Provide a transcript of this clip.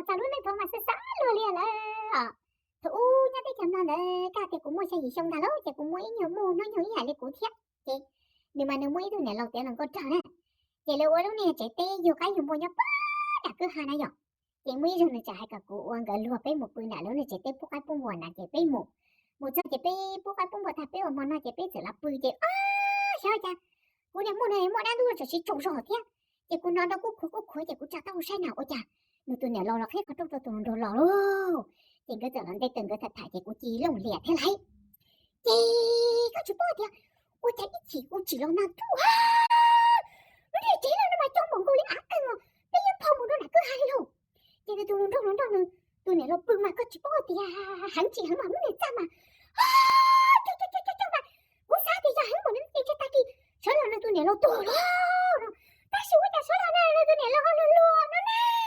Txog lub neej thaum mas xav xav luag li lawm os. Thaum ub nyob teb chaws no ntawd kaj tias kuv muaj xya yim xyoo ntag lauj, ces kuv muaj ib nyuag muj hnub nyoog ib yam li kuv thiab. Ces nws mas nws muaj ib tug niam laus tiav los nkauj rog na. Ces lawv ua lub niag tsev teb yug qaib yug npua nyob puag nram kwj ha na yom. Ces muaj ib zaug nws txawm hais kom kuv ua nkawd luag peb mus pw nram lawv niag tsev teb pub qaib pub npua na, ces peb mus. Mus txog ces peb pub qaib pub npua tag peb ua hmo noj ces peb txawm los pw ces, o, xyov cas kuv niag muj no muaj dab ntub txawm siv tsaus zog thiab. Ces kuv hnov nrov kuj khuav kuj khuav ces kuv tsa taub hau saib na ua cas nws tus niam laus los qhib qhov rooj rau tus hluas nraug los lauj. Ces nkawd txawm los nte taws nkawd tham tham ces kuv cia li looj hlias thiab lauj. Ces koj tsis paub tias ua cas ib chim kuv tsim los nag ntuj, lub niag tsev lawm no mas coob npaum nkaus li av qeeg os, peb yeej phau mus rau nram kwj ha li lauj. Ces nws tus hluas nraug los nrog nws tus niam laus pw mas koj tsis paub tias heev tsis heev mas lub niag txaj mas, coob coob coob coob mas kuv xav tias yog heev npaum no ces tsis tas kis sawv los nws tus niam laus tuag lawm no. Tab sis ua cas sawv los no nws tus niam laus ho luag luag no ne.